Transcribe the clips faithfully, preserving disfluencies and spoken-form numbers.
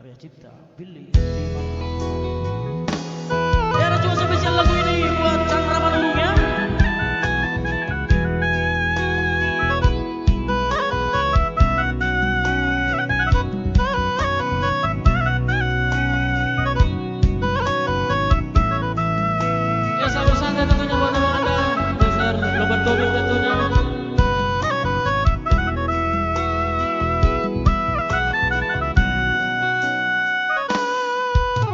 Karya cipta Billy Istimewa. Era juga spesial lagu ini buat Chandra Manurung, ya. Ya, selamat santai tentunya buat abang anda, Mister Robert Tobing tentunya.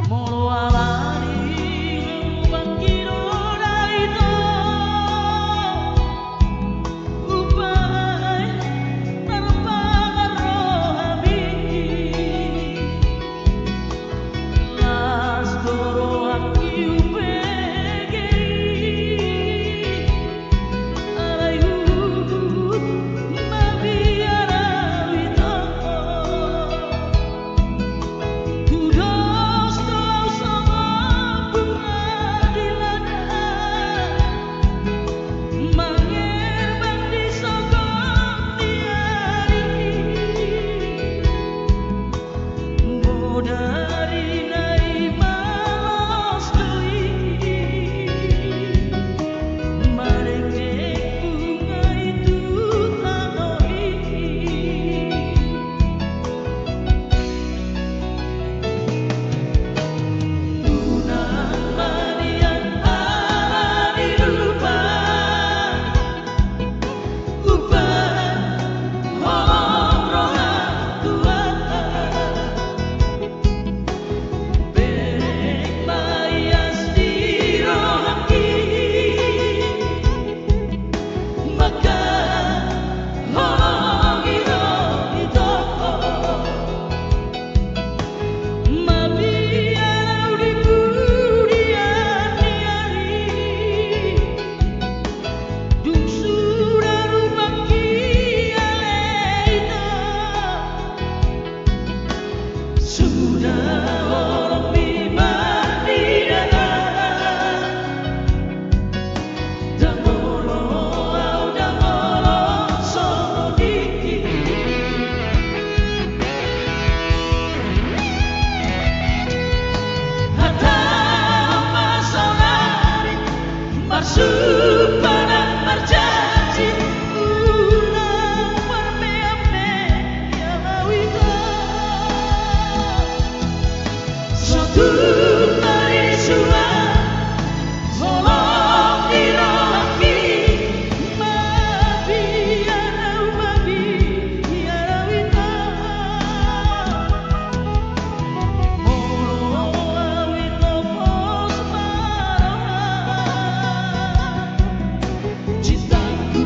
Molo alani bangkiro daito, umbahen tarpangan rohami. Las do rohangki umbege i, alai huhut mabiar au ito. Tudos do au songon bunga di ladang, mangerbang di sogot ni ari. Modari na i ma los do i, madengdeng bunga i tu tano i. Unang manian ala ni rupa, umbahen holong roha Tuhan. Bereng ma ias di rohangki, mangkaholongi roha ito. Mabiar au di pudian ni ari, dung suda rupangki ale ito. Suda holongmi marnida, ndang olo au, ndang olo songon i. Hatahon ma saonari, marsumpah nang marjanji, unang marmeam-meam au ito. Sotung marisuan holong ni rohangki, mabiar au, mabiar au ito. Molo au ito pos ma roha, cintaku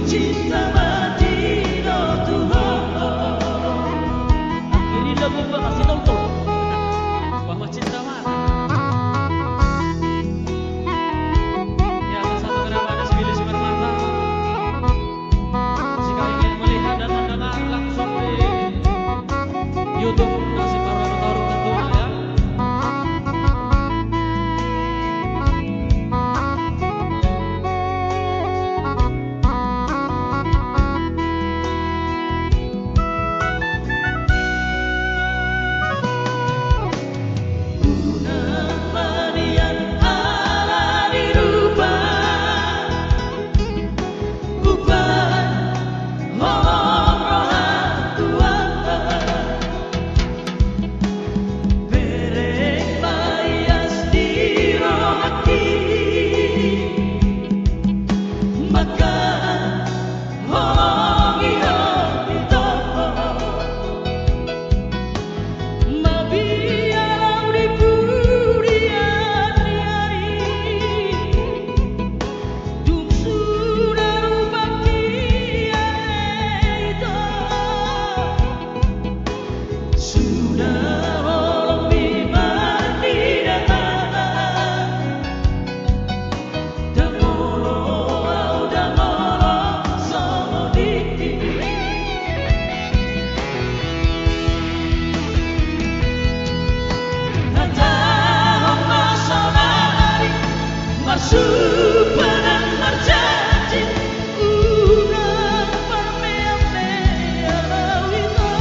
cinta mati do tu ho. Jadi lagu gua kasih tahu tuh. Bahwa cinta mati. Ya, salah satu kenapa ada si Billy Simarmata. Jika ingin melihat dan mendengar langsung di YouTube, kasih taruh, taruh tentunya, ya. Unang manian ala ni rupa, umbahen holong roha Tuhan. Bereng ma ias di rohangki, mangkaholongi roha ito. Mabiar au di pudian ni ari, dung suda rupangki ale ito. Suda holongmi marnida, ndang olo au, ndang olo songon i. Hatahon ma saonari, marsumpah nang marjanji, unang marmeam-meam au ito.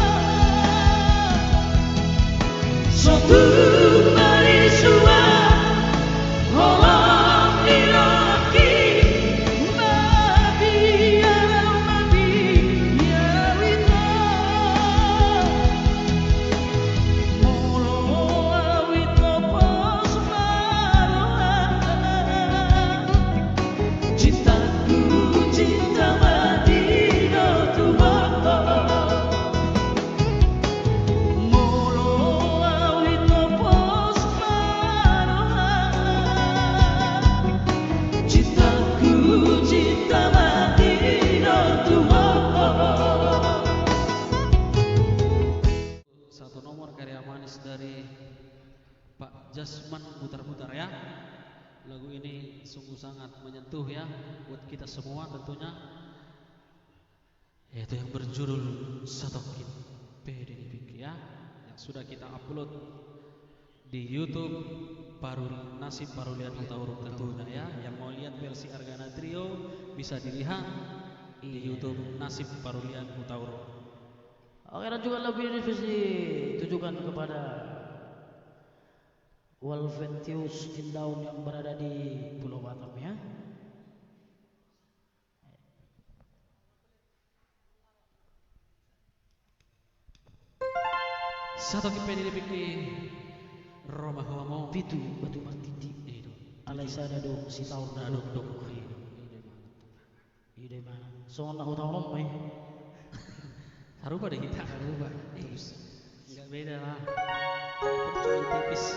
Satu nomor karya manis dari Pak Jasman Butar-Butar, ya. Lagu ini sungguh sangat menyentuh, ya, buat kita semua tentunya. Yaitu yang berjudul Satongkin Pe Dinipikki, ya, yang sudah kita upload di YouTube Parul-, Nasib Parulian Hutauruk tentunya, ya. Yang mau lihat versi Argana Trio bisa dilihat di YouTube Nasib Parulian Hutauruk. Oke, dan juga lagu ini ditujukan kepada Walventius Indaun yang berada di Pulau Batam, ya. Satongkin pe dinipikki, ro ma ho amang. Pitu batu martiti. I do. Alai sada do sitaon na dokdok. I do. I do ma. Songon na hutaon on ma i. Sarupa do hita. Sarupa. Terus. Nggak beda lah. Walaupun cuma tipis.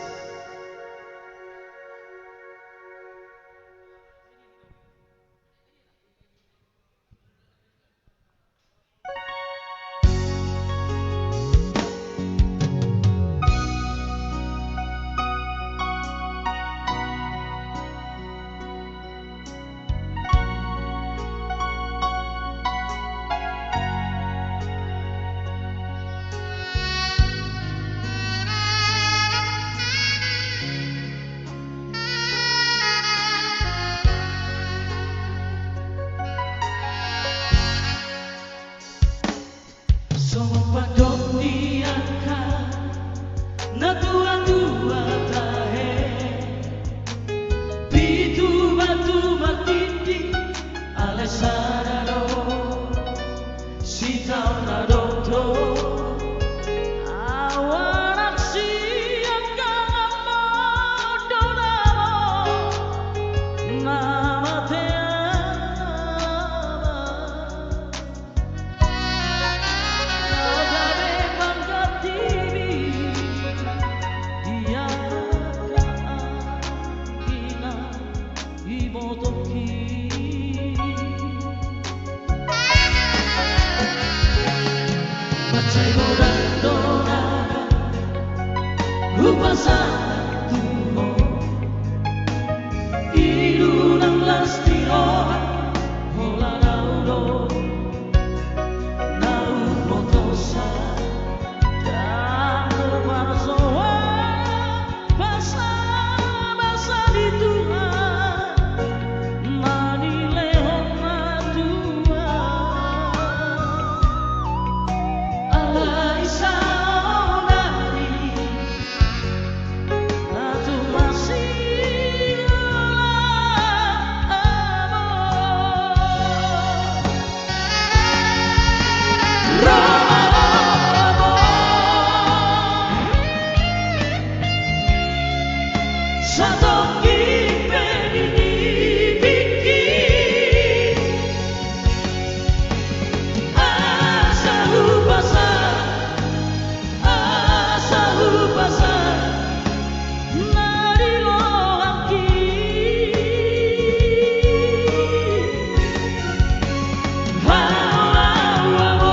Songon pandok ni angka natuatua tahe, pitu batu martiti, alai sada do sitaon na dokdok. Au anak siangkangan ma do na ro, na mate ama. Na gabe panggantibi di angka anggi na ibotongki. Mansai godang do na hupasahat tu ho, i do nang las ni roha, holan au do na hubotosa. Ndang huparsoal basabasa ni Tuhan na nilehon na tua. Alai saonari na tung masih Asa hupasahat, asa hupasahat na di rohangki. Hau, hau, hau.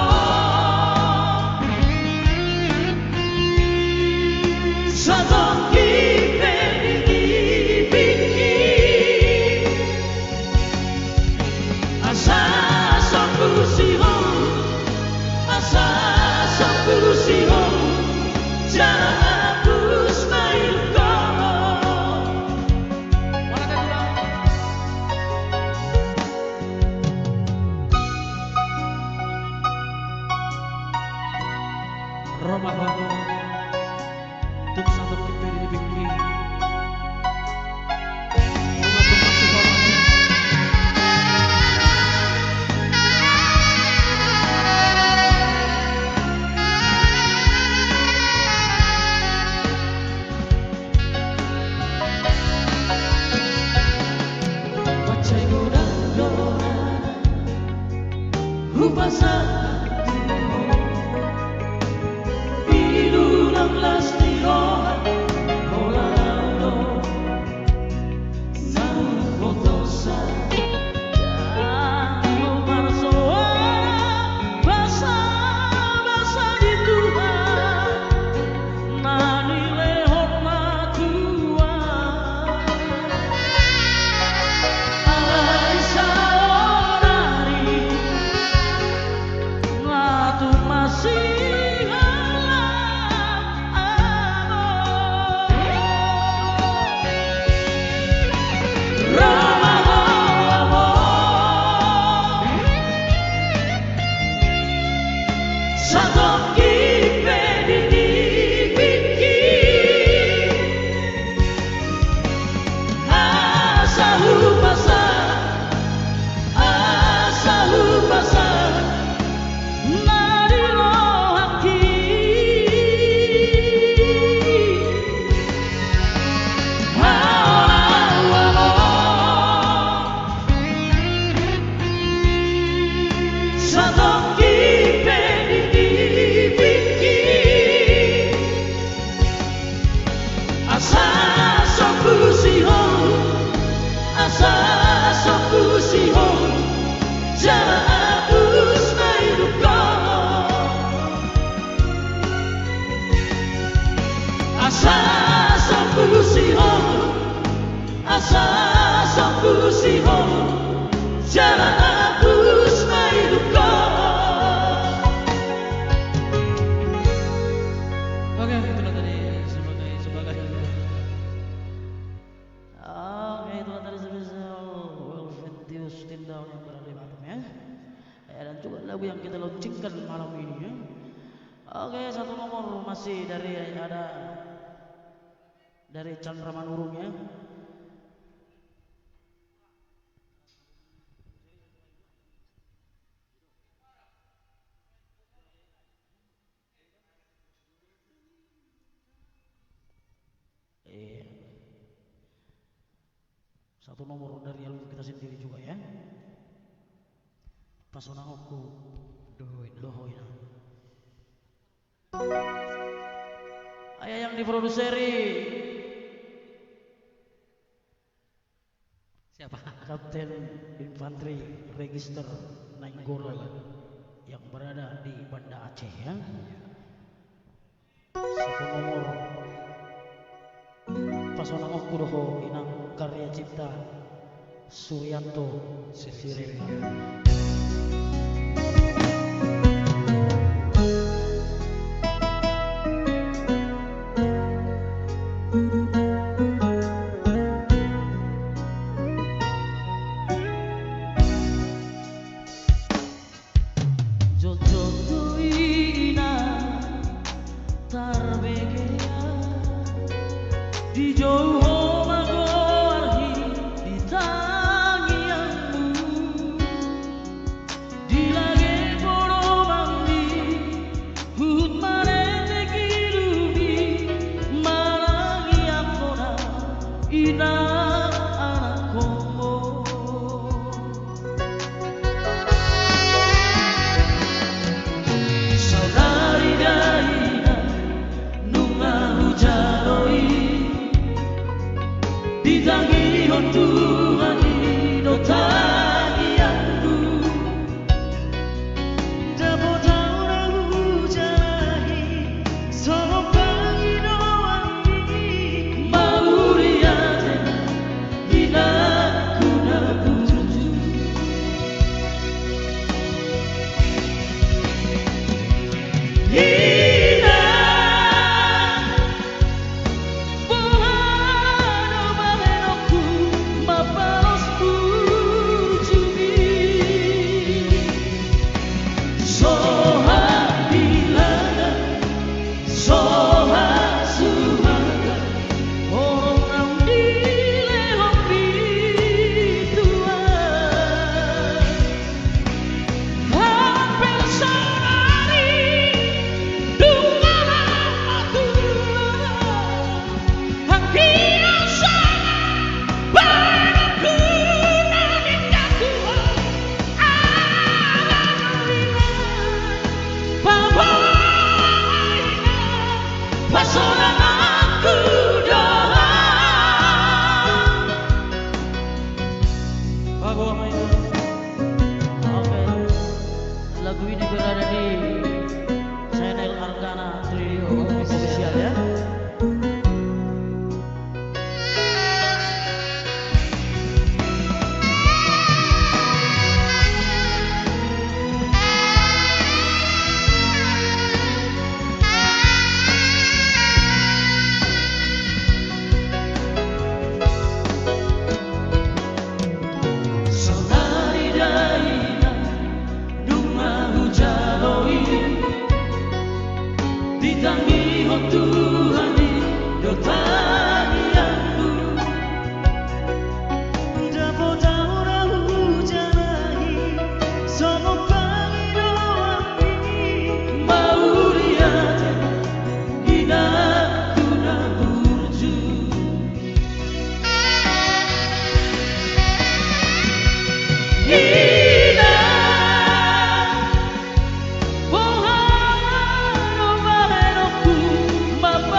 Satongkin pe dinipikki. Asa so husihol, asa so husihol, jala hapus ma ilungkon. Ro ma ho amang. Tung Asa sombu si ho, asa sombu si ho, jala hapus ma idupko. Oke, itulah tadi sebagai, sebagai. Oke, itulah tadi spesial Welventius Tindaon yang berada di Batam, ya. Ya, dan juga lagu yang kita launchingkan malam ini, ya. Oke, satu nomor masih dari, ada dari Chandra Manurung, ya. Iya. Satu nomor dari album kita sendiri juga, ya. Pasonangonku dohot ina. Dohot ina. Aya yang diproduseri siapa? Kapten Infanteri Register Nainggolan yang berada di Banda Aceh, ya. Satu nomor. Pasonangonku dohot ina, karya cipta Suryanto Siregar. Jotjot do ina tarbege au, dijou ho ma goarhi di tangiangmu. Di lage podomanmi, huhut marende gilumi, manangianghon au ina anakhonmu. Saudari da ina, nunga hujalo i, ditangihon Tuhan i do tangiangku. Dapot au na hujalahi, songon pangidoanmi, mauliate ma inangku na burju. Ina, boha do bahenonku mambalos burjumi? So habilangan, so hasumangkan, horong naung dilehon ni Tuhan. Hape saonari, dung aha ma tulang, anggiat songon bahenonku na ninggaku on, ala nuaeng paboa ma ina, pasonanganku do. Paboa ma ina. Oke. Lagu ini berada di channel Argana Trio Official, ya. Saudari da ina, nunga hujalo i, ditangihon Tuhan i do tangiangku. Dapot au na hujalahi, songon pangidoanmi, mauliate ma inangku na burju. Ina, boha do bahenonku mambalos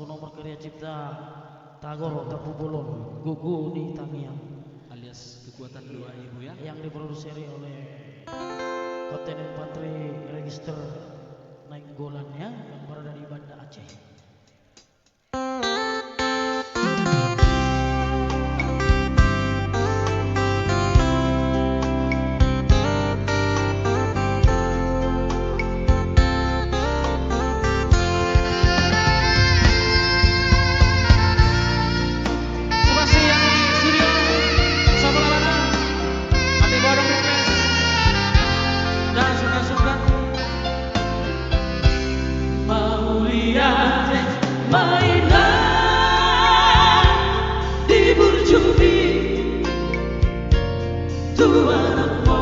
Nomor karya cipta Tagor Tampubolon, Gogo ni Tangiang. Alias kekuatan dua ibu ya. Yang diproduksi oleh Kapten Infanteri Register Nainggolan ya, yang berada di Banda Aceh. Terima kasih yang di studio, Sabalabana, Ate Bodong Request, dan suka-suka. Mauliate ma inna di burjumi tu anakmu.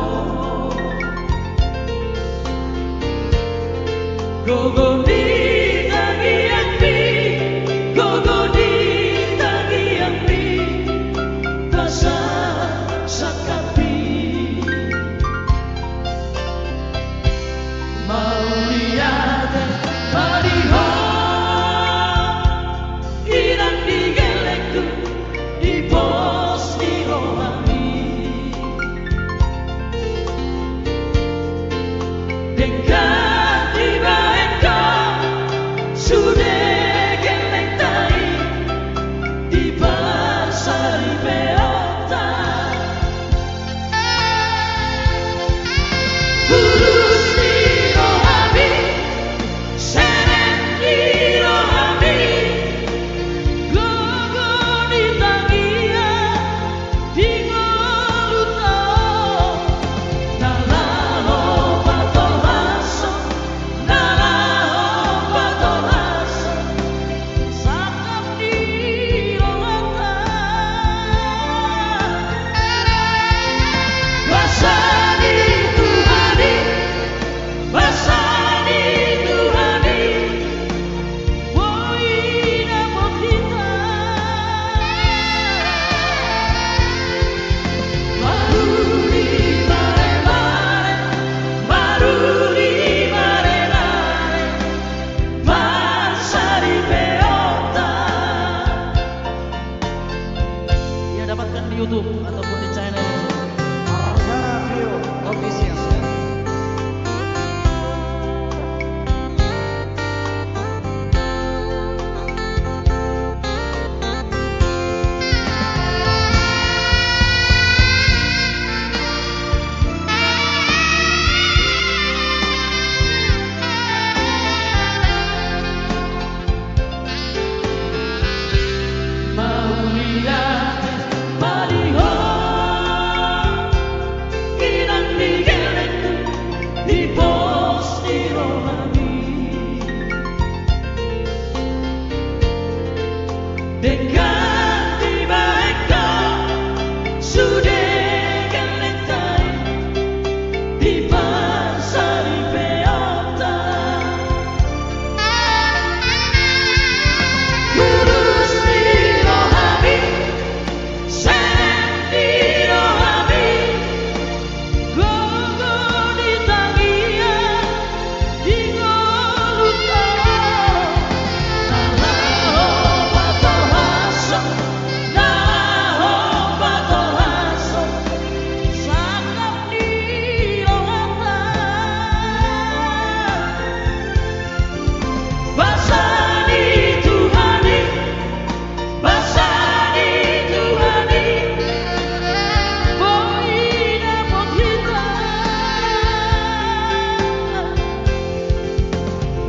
Gogo ni tangiangmi, gogo ni tangiangmi, basa sangkapmi. Mauliate ma di ho, inang di gellengku, di pos ni rohami. Denggan dibahen ho sude gellengta i di parsaripeonta. Pulus ni rohami, serep ni rohami, gogo ni tangiang di ngolunta on. Na laho patolhashon, na laho patolhashon sangkap ni rohanta. Basa ni Tuhan i, basa ni Tuhan i, boi dapot hita. Maruli maremare, maruli maremare, parsaripeonta. Ia dapatkan di YouTube ataupun di channel Argana Trio Official. Mauliate ma di ho, inang di gellengku, di pos ni rohami. Denggan dibahen ho sude gellengta i di parsaripeonta. Pulus ni rohami, serep ni rohami, gogo ni tangiang di ngolunta on. Na laho patolhashon, na laho patolhashon sangkap ni rohanta. Basa ni Tuhan i, basa ni Tuhan i, boi dapot hita.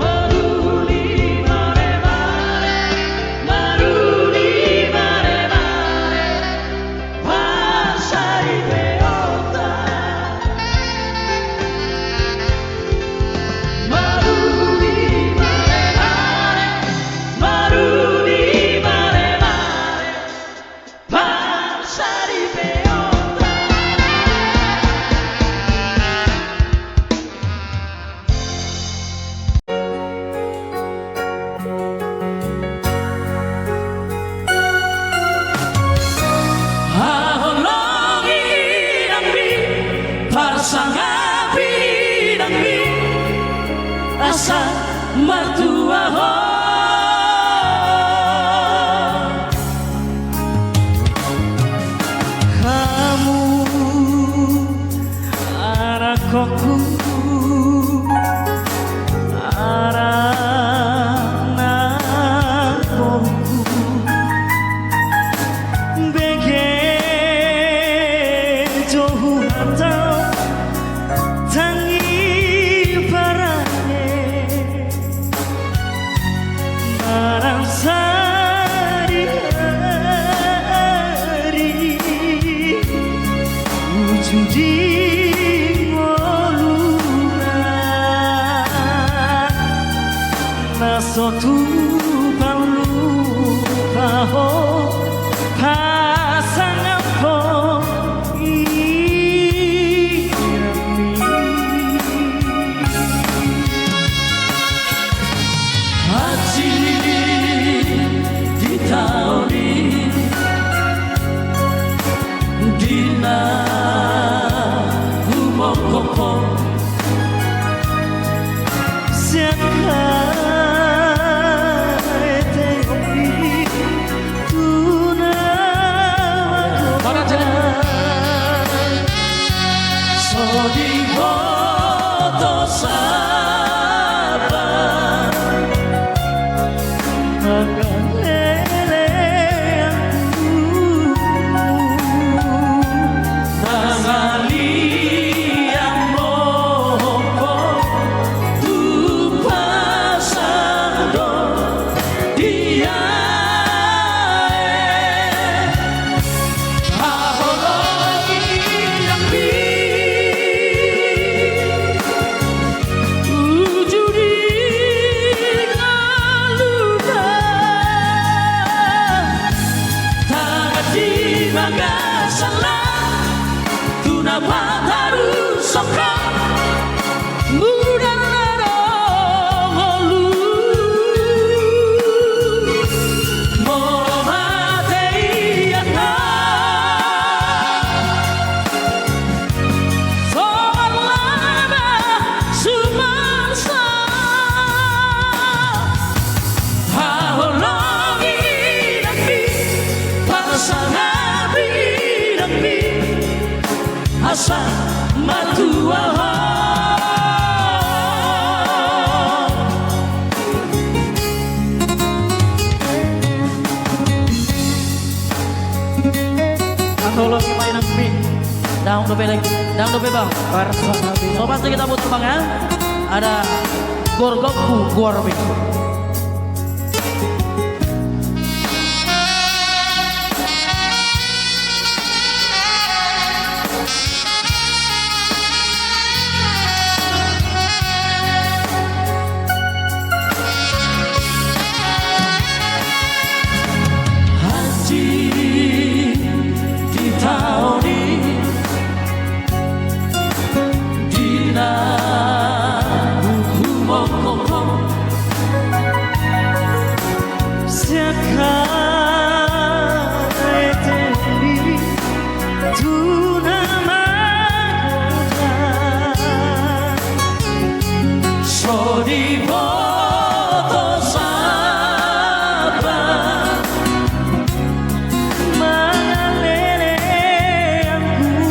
Maruli maremare, maruli maremare, parsaripeonta. Maruli maremare, maruli maremare, parsaripeonta. Haholongi inangmi, parsangapi inangmi, asa martua ho. Kongku, arang na bongku, bege jo huhatahon tangi parane. Manang sadihari ujung di ngoluna, na so tupa lupa ho pasangaphon i. Hansit di taon i, di na humongkop ho sian haeteanmi. Tu na magodang, so diboto sapa pangaleleanku. Pangalianmu ho tu pasang do dia e. Haholongi nangkin uju di ngoluna, tangan di bagasan na tu na patarushon ho. Muna na ro ngolu, molo mate ia ho, songon laba sumansa. Haholongi inangmi, pasangapi inangmi, asa martua ho. Haholongi ma inangmi. Dang dope lagi, dang dope bang. Pasangapi. So pasti kita putar bang ya. Ada gorgokku guarmi. Hansit di taon i, di na humongkop ho sian haeteanmi, tu na magodang, so diboto sapa pangaleleanku.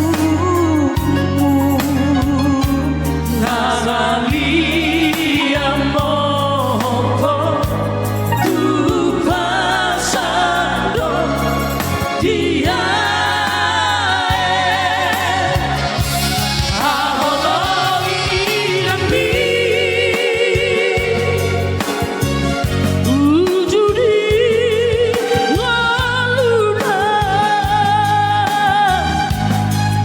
Pangalianmu ho tu pasang do dia e. Haholongi inangmi uju di ngoluna,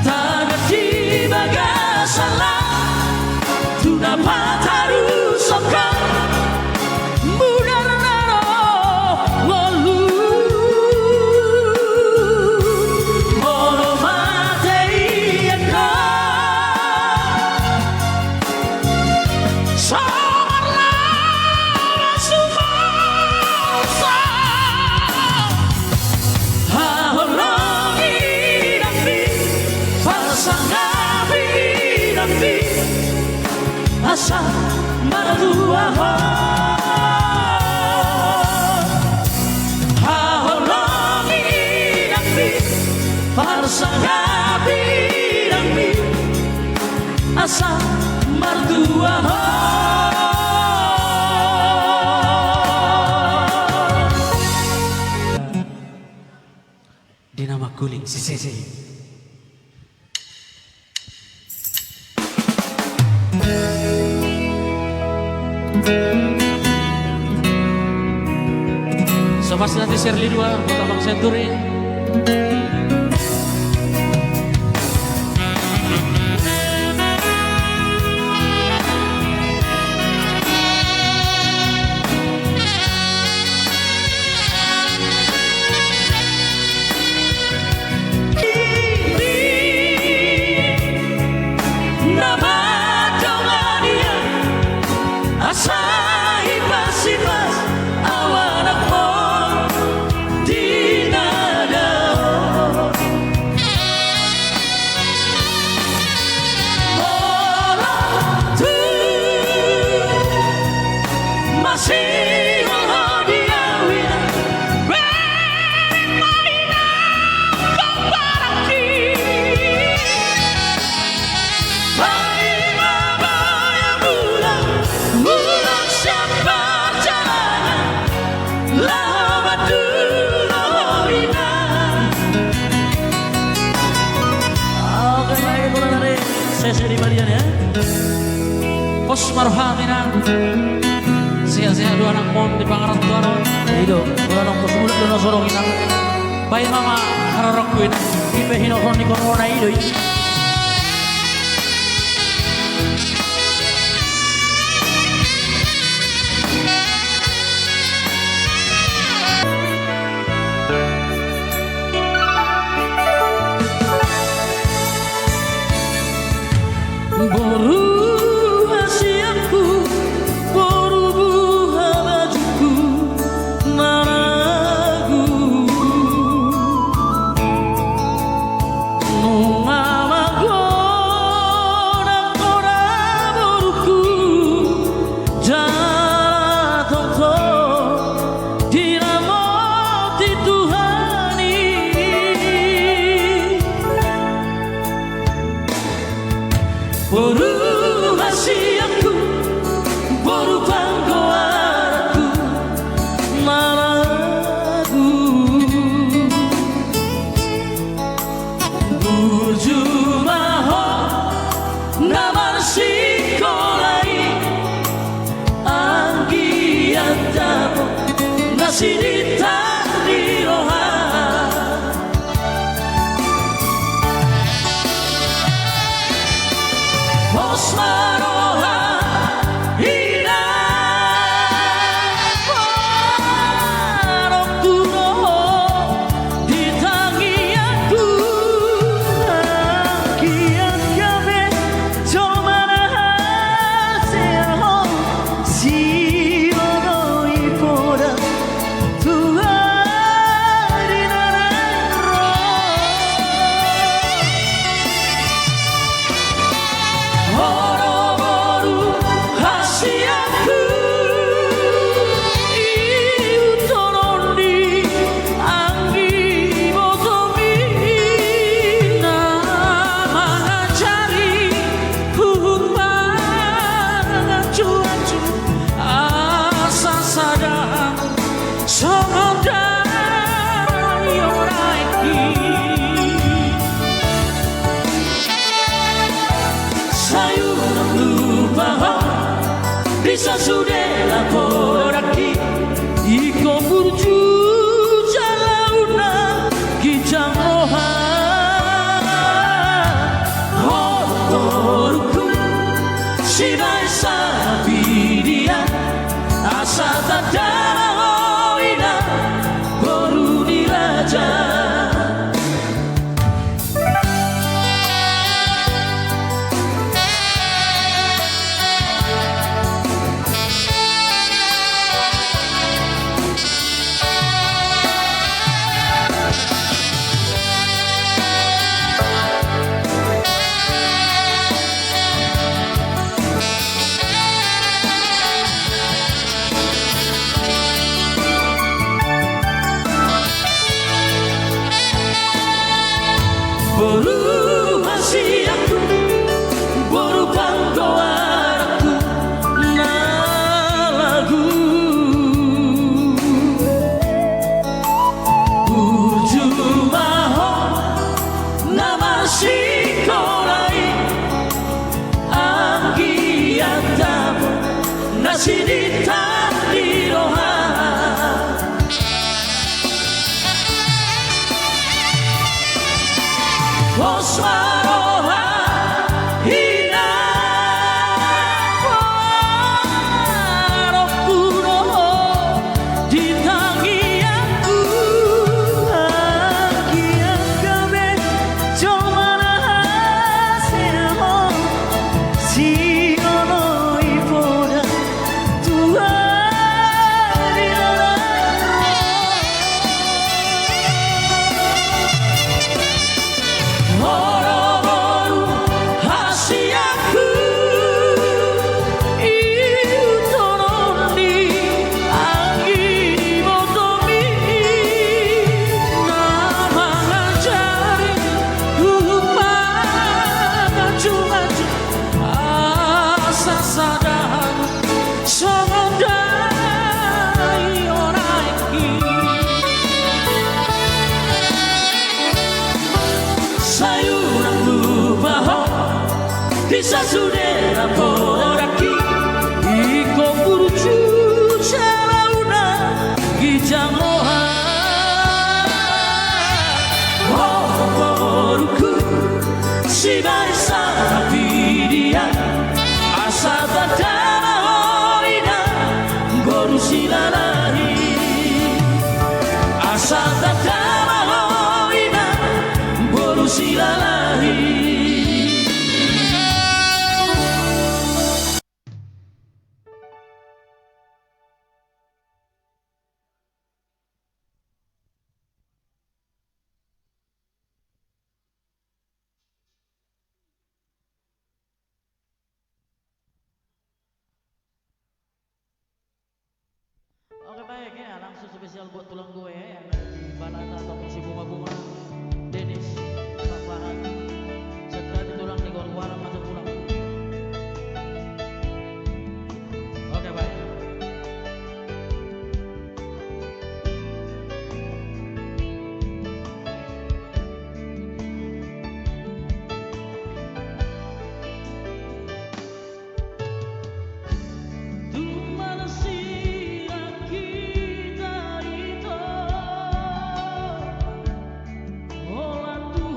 tangan di bagasan na tu na patarushon ho. Muna na ro ngolu, molo mate ia ho, songon laba sumansa. Haholongi inangmi, pasangapi inangmi, asa martua ho. Haholongi inangmi, pasangapi inangmi, Asa martua ho. Di na mangkuling sisisi. So pasti nanti Sherly dua, buat Abang Senturi. Asa ipasipas au anakmu di na dao. Molo tung masihol ho di au ina, bereng ma ina gombarahi. Paima baya bulan, bulan siap parjalanan, laho mandulo ho ina. Oke, baik, mulai dari sesi di bagian ya. Pos ma roham ina. Sehat-sehat do anakmon di pangarantoan on. I do, molo adong pos mulak do na so adong ina. Paima ma haroroku ina. Ipe hinorhon ni corona i do i. Boru hasianku, boru buha bajungku, na ragu. Nunga magodang ho da borungku, jala tongtong diramoti Tuhan i. Boru hasianku, boru panggoaranku, na ragu. Burju ma ho na marsikola i, anggiat dapot na sinitari roha. Pos ma roha ina. Adong tu roha di tangiangku, anggiat gabe jolma na hasea ho. Siro do i poda tu ari na naeng ro. Ho do boru hasianku, ihuthon ni anggi botomi na mangajari huhut mangacuacu asa sada songon dao ni orai. Sai unang lupa ho di sasude laporanki. Ingkon burju jala unang ginjang roha. Ho borungku, sibaen sapidian asa tanda ho ina, boru ni raja. Bisa sude na poraki, ingkon burju jala unang ginjang roha. Ho, ho, boruku, sibaen sapidian, asa tanda ma ho inang boru Silalahi. Asa tanda ma ho inang boru Silalahi. Oke, baik ya, langsung spesial buat tulang gue ya, yang ada di Balata ataupun Sibunga-bunga, Denis, Sapahan, serta di tulang di Gorgor Majo Pulang. Oke, baik. Tung manang sirang hita ito, holan tu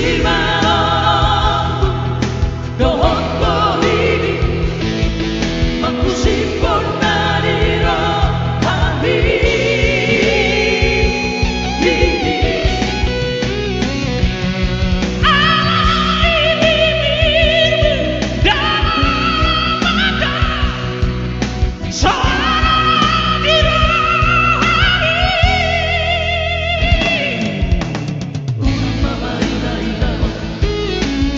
Simalolongku dohot bohimi, mangkusiphon na di rohami. Alai bibirmu ndang mangandap soara di rohami. Unang ma marila-ila ho,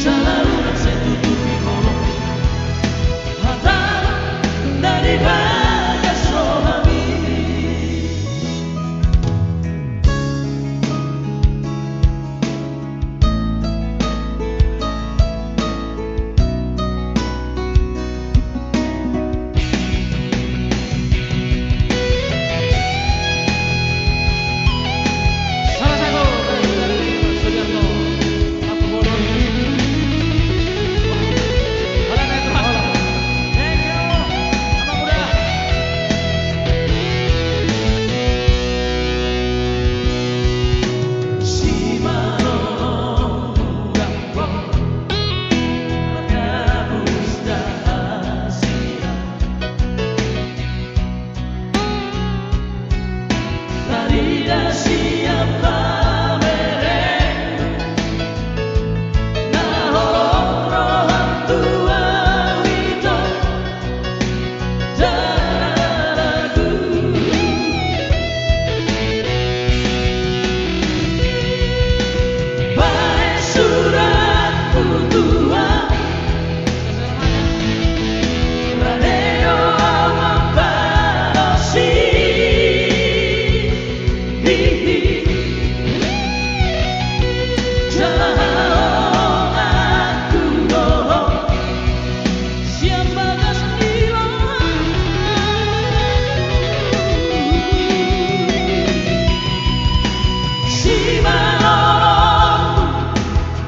jala unang sai tutupi holongmi hata na di bagas rohami.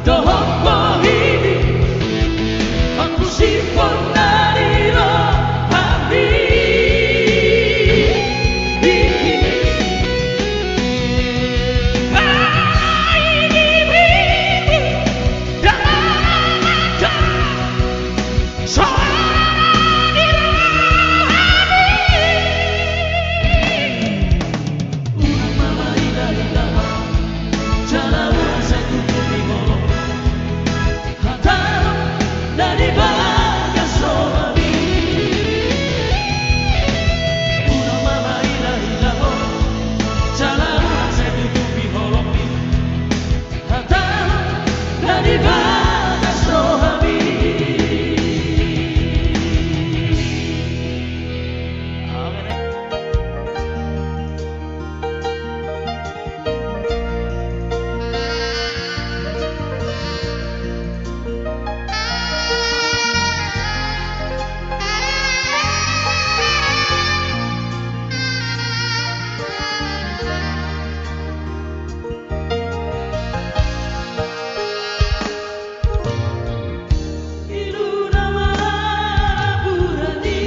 Dohot bohimi, mangkusiphon na di rohami. Alai bibirmu ndang mangandap soara di rohami. Unang ma marila-ila ho, jala unang sai tutupi holongmi hata na di bagas rohami. Unang ma marila-ila ho, jala unang sai tutupi holongmi hata na di bagas rohami. Amen. Iluna ma burani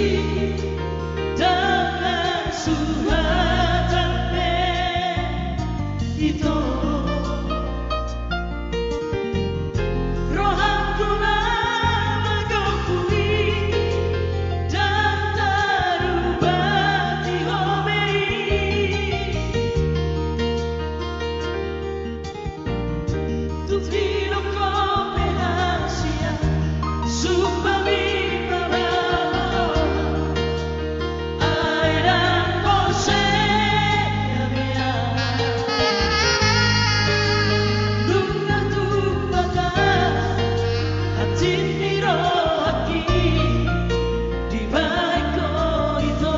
dengan suhatan pe ito. Rohangku na magompui dan tarubati ho be i. Tung didok ho pe hasian, sumpah ni pabalo. Ai ndang porsea be ahu. Nunga tupa hata, hati ni rohangki, dibahen ho ito.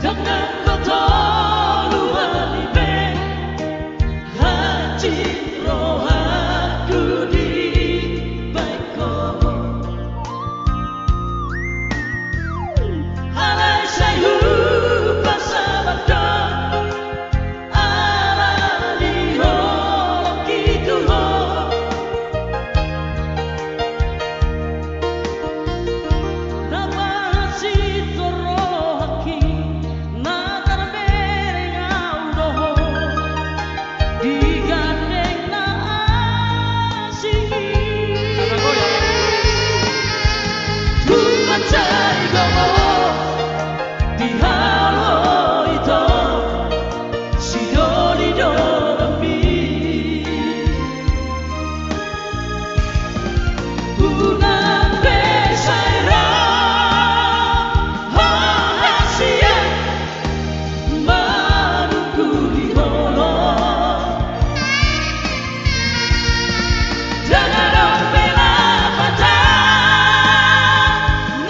Dengan Alo ito, sidoli donganmi. Unang be sai ro ho hasian manungkuli holong. Ndang adong be lapatan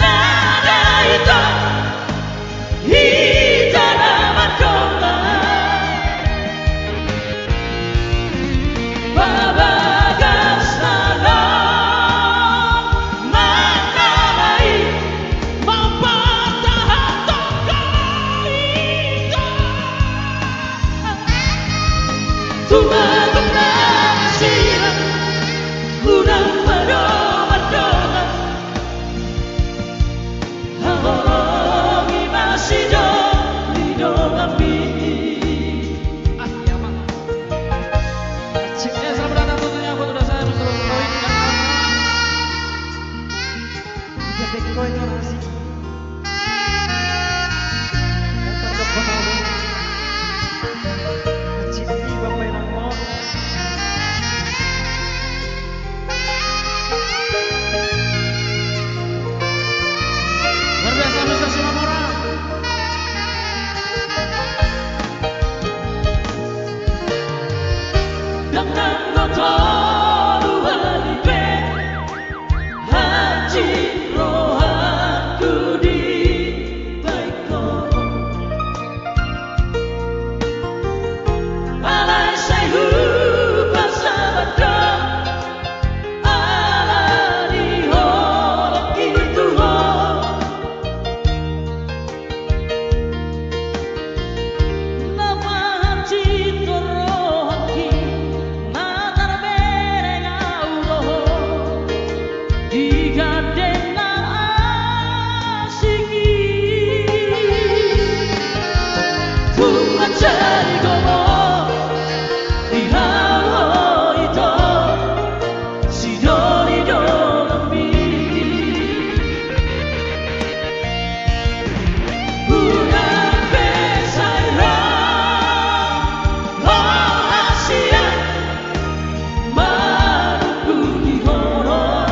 na da ito. Hita na mardongan, babagas na lam mangalai, mampartahanhon hita. Tumagon na masilang, unang ma dohot mardongan. Haholongi ma sidoli donganmi. Ah, iya, Mak. Cik, ya, selamat datang tentunya buat udah saya, Mister Roy. Iya, dekko itu nasi. Datang ke Ponorogo. Cik, ini Bapak Inang, Mak. Luar biasa, Mister Simamora. Ndang nang tolu hali pe hansit rohangku di baen ho. Alai sai hupasahat do ala ni holongki tu ho. Na pahansit rohangki, na tarbereng ahu do ho. Di gandeng na asing i, tung manjadi gogo di hau ho ito, sidoli donganmi. Unang be sai ro ho hasian manungkuli holong.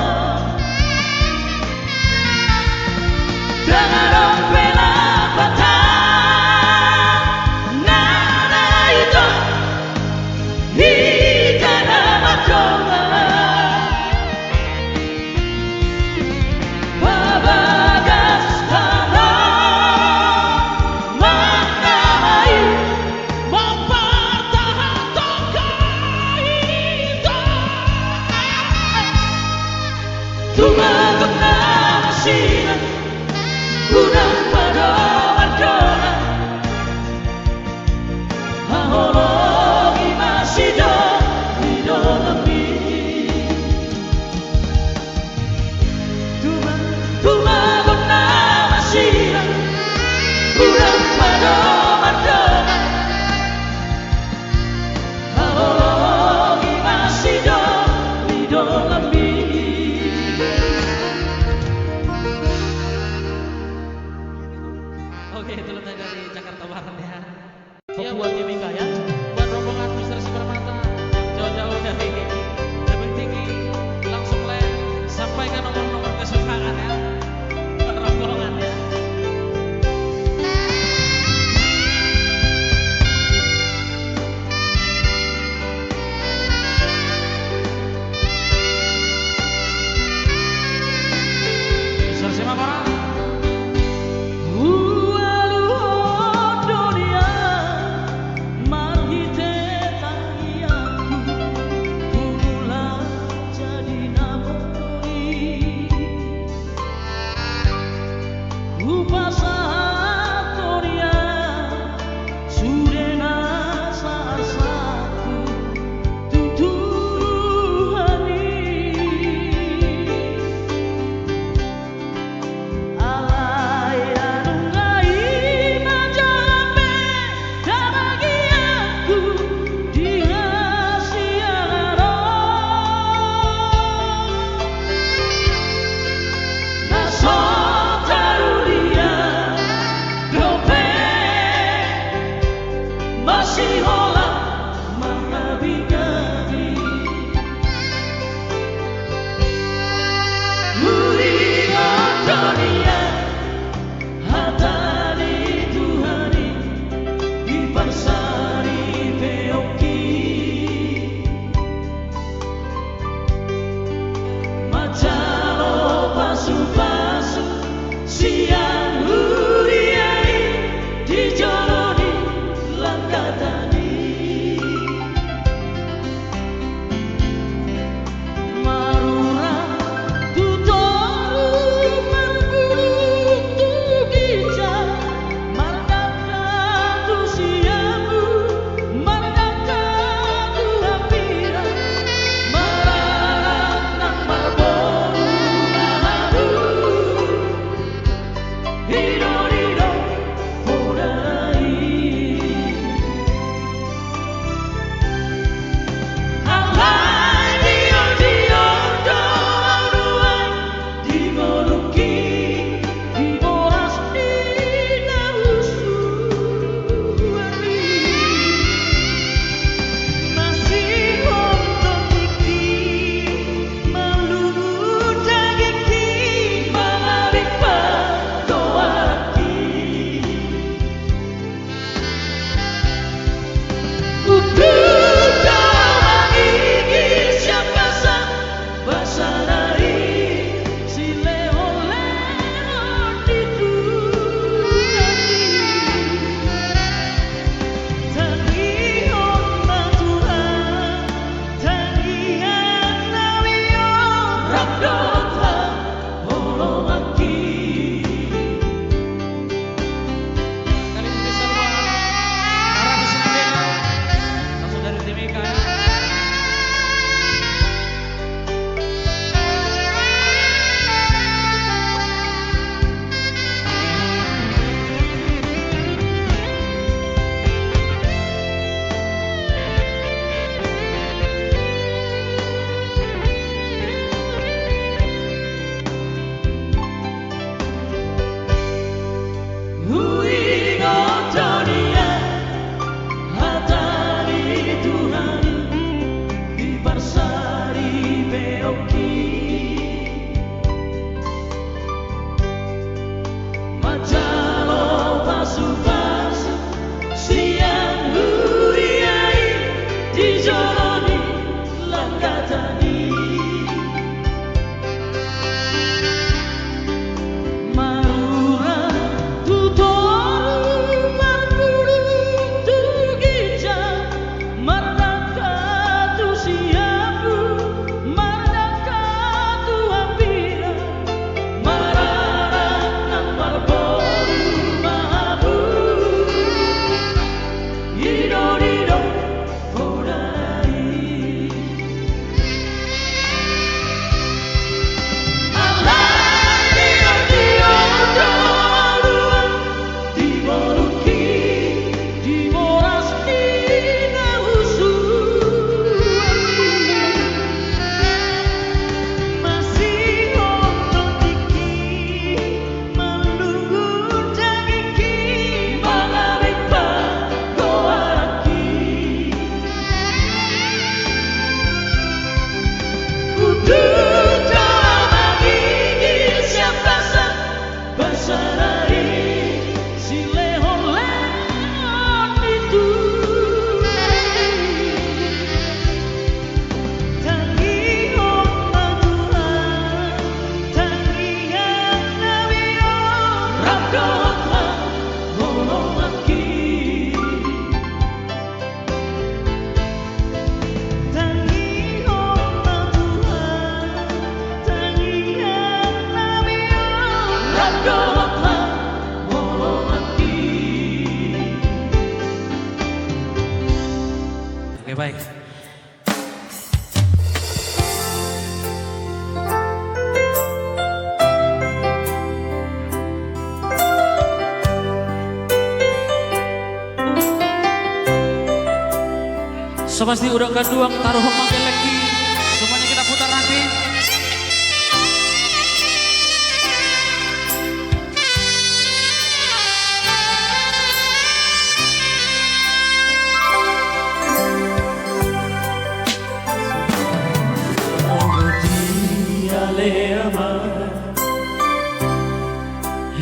Ndang adong be lapatan na da ito. Hita na mardongan, babagas na lam mangalai, mampartahanhon hita. Tumagon na masilang, unang ma dohot mardongan. Haholongi ma sidoli donganmi. Tuma-, tumagon na masilang, unang ma dohot mardongan. Haholongi ma sidoli donganmi. Oke, itu letaknya dari Jakarta Barat ya. Iya, buat G B K ya. Buat rombongan Mister Simarmata yang jauh-jauh dari Tebing Tinggi, langsung le sampaikan nomor-nomor kesukaan ya. Buat rombongan ya. Mister Simarmata. Hualuhon do nian marhite tangiangku, tung Baik. So pasti udah kaduang taruh manggelek i. Semuanya kita putar nanti.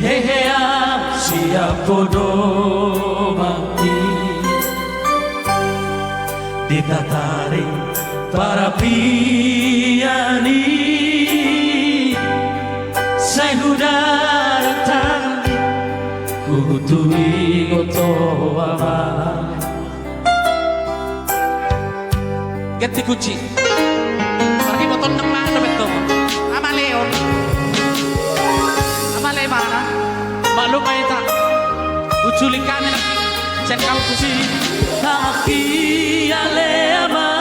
Hehe, siap podo mati. Di tataring parapian i, sai hudarat tanggi, hutuingot ho ama. Ganti kunci. Margi motor nang mana betul. Ama Leon. Ama Lemana. Maklum aja tak. Uculik kami lagi. Cek kau pusi. Tapi ale ama.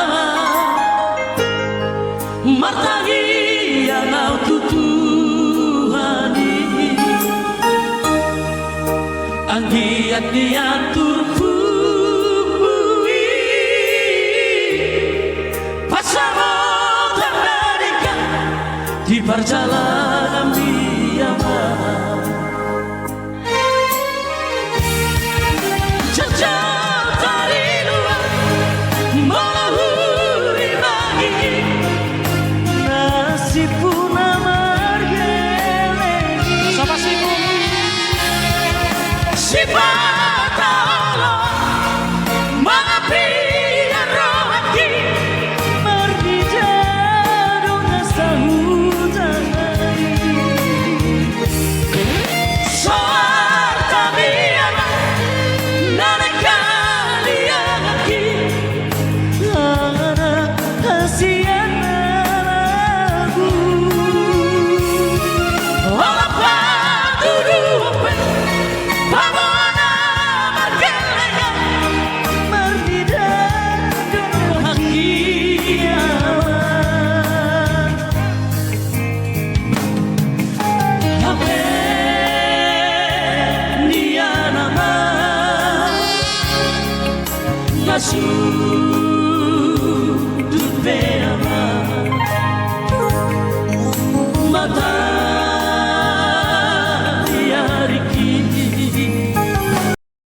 Martangiang au tu Tuhan i. Anggiat nian turpukmu i pasamotan na denggan di parjalananmi ama. Jajal tariluan molo hurimangi nasibmu na margeleng i. Sipata olo mangapian rohangki. Marnida do na sahuta nai. Soarta mian na nangkalianganki. Anak hasian na lagu. Olat patuduhon pe. Pamoa na margelengan. Marnida do rohangki ama. Hape nian ama. Masuk